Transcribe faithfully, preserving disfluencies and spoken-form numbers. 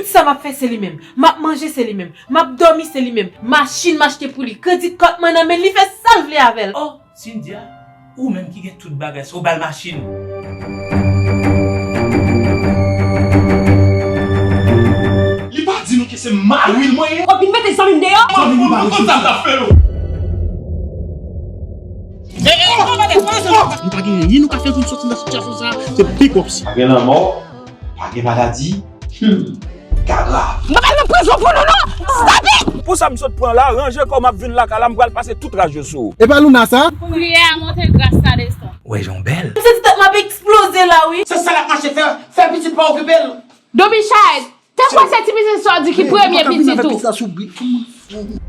Tout sa m ap fè se li menm. M ap manje se li menm. M ap dòmi se li menm. Machin m achte pou li. Kredi kòt mwen nan men l, li fè sa l vle avè l. Oh, Cynthia, ou menm ki gen tout bagay, se w ba l machin. Li pa di nou ke se mari l mwen ye? W ap vin mete zanmi m deyò? Zanmi nou pa respekte. Konn sa m t ap fè nou. Nou pa gen anyen nou ka fè pou n soti nan sitiyasyon sa a, se big ups. Pa gen lanmò, pa gen maladi. Hmm. Ka grav. M pa pral nan prizon pou nou non. Stop it! Pou sa m sot pran la, ranje kò w, m ap vin lakay la, m pral pase tout raj yo sou ou. E pa Luna sa? Priyè a monte, gras la desann. Wè jan w bèl. M santi tèt mwen ap eksploze la wi. Se sa l ap mache fè, fè pitit pa okipe l. Domichard, te kwè se ti pitit sa w di ki premye pitit ou.